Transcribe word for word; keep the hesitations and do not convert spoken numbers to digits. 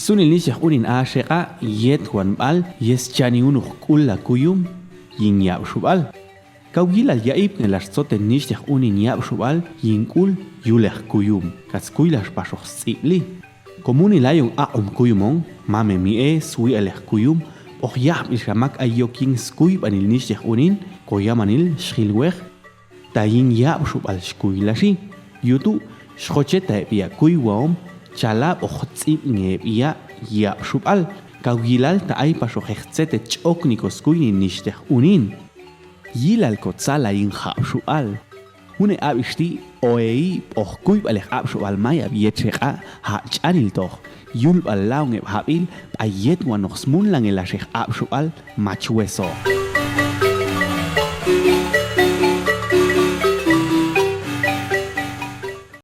Sunil nixteq unin a xeq'a' yetwan b'al yes chani unuq k'ulla kuyum yin yabxu b'al. Kau yilal ya'ipnge lax tsoten nixteq unin yabxu b'al yin k'ul yuleq kuyum, ka skuy lax paxoq sts'ibli. Komuni layong aq'um kuyum on, mame mi'e swi'aleq kuyum, p'oq yahb'il xamak aiyok yin skuy b'anil nixteq unin, koyamanil xhilweq, ta yin yabxu b'al skuy laxi. Yutu' xhocheta' heb' iya' kuy waom, chala' p'oq ts'ibnge heb' iya' yabxu b'al. Kau yilal ta ay paxoq hex tsete ch'okni ko skuy nin nixteq unin. Yilal ko tsala yin jabxu b'al. Hune' ab'ixti' oei p'oq kuy b'aleq abxu b'al mayab yet xeq'a' ha' ch'anil toq. Yul b'al laong heb' hab'il, p'ayet wanoq smunlange laxeq abxu b'al mach weso.